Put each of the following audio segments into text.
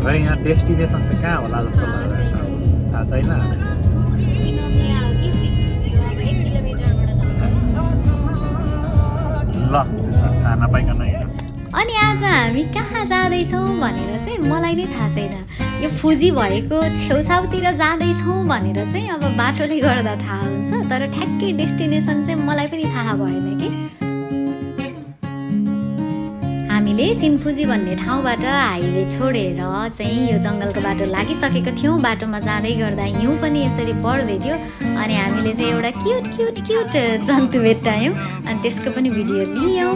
र यहाँ डेस्टिनेसन चाहिँ कहाँ होला जस्तो लाग्छ थाहा छैन। ल त्यसमा थाहा नपाइकन हिँड्नु। अनि आज हामी कहाँ जाँदैछौँ भनेर चाहिँ मलाई नै थाहा छैन। यो फुजी भएको छेउछाउतिर जाँदैछौँ भनेर चाहिँ अब बाटोले गर्दा थाहा हुन्छ, तर ठ्याक्कै डेस्टिनेसन चाहिँ मलाई पनि थाहा भएन कि। हामीले सिन्फुजी भन्ने ठाउँबाट हाइवे छोडेर चाहिँ यो जङ्गलको बाटो लागिसकेको थियौँ। बाटोमा जाँदै गर्दा हिउँ पनि यसरी पर्दै थियो अनि हामीले चाहिँ एउटा क्युट क्युट क्युट जन्तु भेट्टायौँ अनि त्यसको पनि भिडियो लियौँ।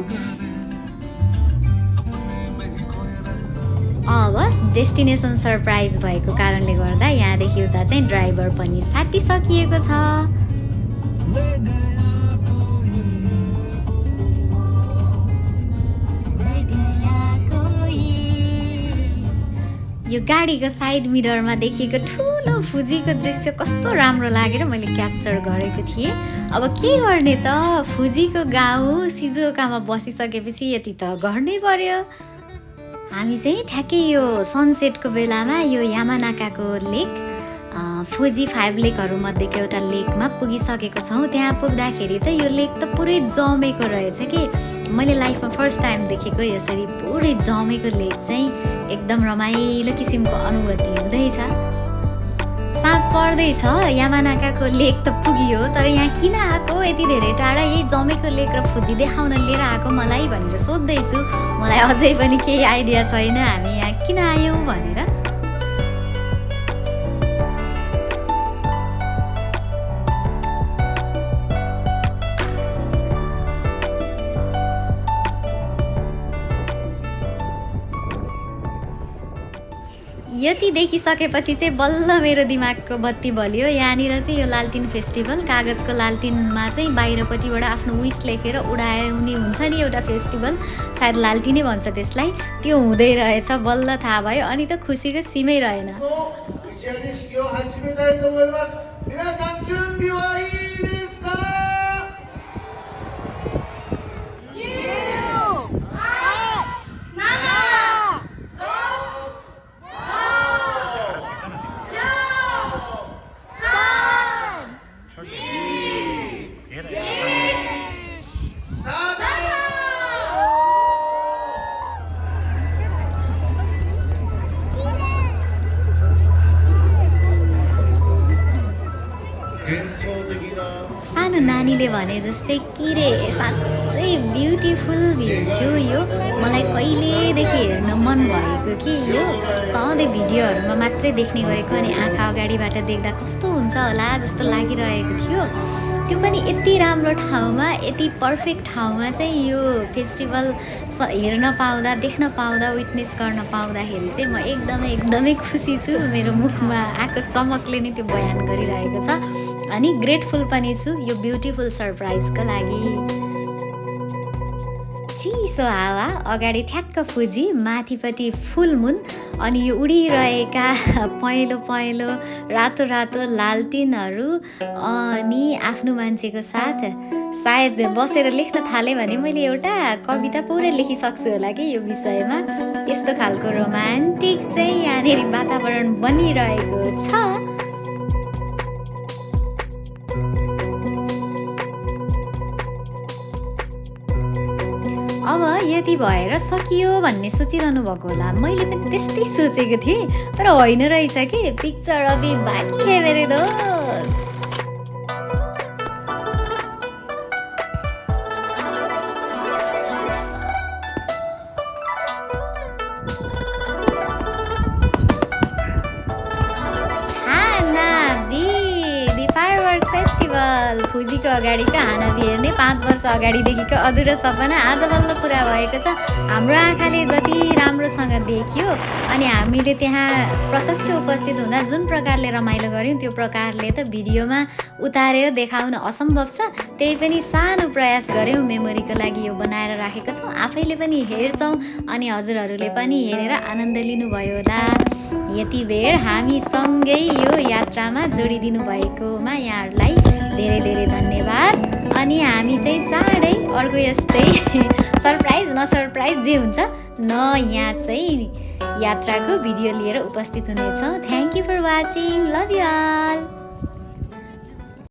अब डेस्टिनेसन सरप्राइज भएको कारणले गर्दा यहाँदेखि उता चाहिँ ड्राइभर पनि साटिसकिएको छ। यो गाडीको साइड मिररमा देखिएको ठुलो फुजीको दृश्य कस्तो राम्रो लागेर मैले क्याप्चर गरेको थिएँ। अब के गर्ने त, फुजीको गाउँ सिजुओकामा बसिसकेपछि यति त गर्नै पर्यो। हामी चाहिँ ठ्याक्कै यो सनसेटको बेलामा यो यामानाकाको लेक फुजी 5 लेकहरू मध्येको एउटा लेकमा पुगिसकेको छौँ। त्यहाँ पुग्दाखेरि त यो लेक त पुरै जमेको रहेछ कि। मैले लाइफमा फर्स्ट टाइम देखेको यसरी पुरै जमेको लेक चाहिँ एकदम रमाइलो किसिमको अनुभूति हुँदैछ। साँझ पर्दैछ, यामानाकाको लेक त पुगियो, तर यहाँ किन आएको यति धेरै टाढा, यही जमेको लेक र फुजी देखाउन लिएर आएको मलाई भनेर सोध्दैछु। मलाई अझै पनि केही आइडिया छैन हामी यहाँ किन आयौँ भनेर। यति देखिसकेपछि चाहिँ बल्ल मेरो दिमागको बत्ती बल्यो। यहाँनिर चाहिँ यो लालटिन फेस्टिभल, कागजको लालटिनमा चाहिँ बाहिरपट्टिबाट आफ्नो विस लेखेर उडाउने हुन्छ नि एउटा फेस्टिभल, सायद लालटिनै भन्छ त्यसलाई, त्यो हुँदै रहेछ। बल्ल थाहा भयो अनि त खुसीको सीमै रहेन। सानो नानीले भने जस्तै किरे साँच्चै ब्युटिफुल भ्यू थियो यो। मलाई कहिलेदेखि हेर्न मन भएको कि यो सधैँ भिडियोहरूमा मात्रै देख्ने गरेको, अनि आँखा अगाडिबाट देख्दा कस्तो हुन्छ होला जस्तो लागिरहेको थियो। त्यो पनि यति राम्रो ठाउँमा, यति पर्फेक्ट ठाउँमा चाहिँ यो फेस्टिभल हेर्न पाउँदा, देख्न पाउँदा, विटनेस गर्न पाउँदाखेरि चाहिँ म एकदमै खुसी छु। मेरो मुखमा आएको चमकले नै त्यो बयान गरिरहेको छ अनि ग्रेटफुल पनि छु यो ब्युटिफुल सरप्राइजको लागि। चिसो हावा, अगाडि ठ्याक्क फुजी, माथिपट्टि फुल मुन अनि यो उडिरहेका पहेँलो पहेँलो रातो रातो लालटिनहरू अनि आफ्नो मान्छेको साथ। सायद बसेर लेख्न थालेँ भने मैले एउटा कविता पुरै लेखिसक्छु होला कि यो विषयमा। यस्तो खालको रोमान्टिक चाहिँ यहाँनिर वातावरण बनिरहेको छ। अब यति भएर सकियो भन्ने सोचिरहनु भएको होला, मैले पनि त्यस्तै सोचेको थिएँ, तर होइन रहेछ कि। पिक्चर अभी बाँकी है मेरे दोस्त। फुजीको अगाडिको हानाबी हेर्ने 5 वर्ष अगाडिदेखिको अधुरो सपना आज बल्ल पुरा भएको छ। हाम्रो आँखाले जति राम्रोसँग देखियो अनि हामीले त्यहाँ प्रत्यक्ष उपस्थित हुँदा जुन प्रकारले रमाइलो गऱ्यौँ त्यो प्रकारले त भिडियोमा उतारेर देखाउन असम्भव छ। त्यही पनि सानो प्रयास गऱ्यौँ, मेमोरीको लागि यो बनाएर राखेको छौँ। आफैले पनि हेर्छौँ अनि हजुरहरूले पनि हेरेर आनन्द लिनुभयो होला। यति बेर हामी सँगै यो यात्रामा जोडिदिनु भएकोमा यहाँहरूलाई धेरै धेरै धन्यवाद। अनि हामी चाहिँ चाँडै अर्को यस्तै सरप्राइज न सरप्राइज जे हुन्छ न यहाँ चाहिँ यात्राको भिडियो लिएर उपस्थित हुनेछौँ। Thank you for watching, love you all.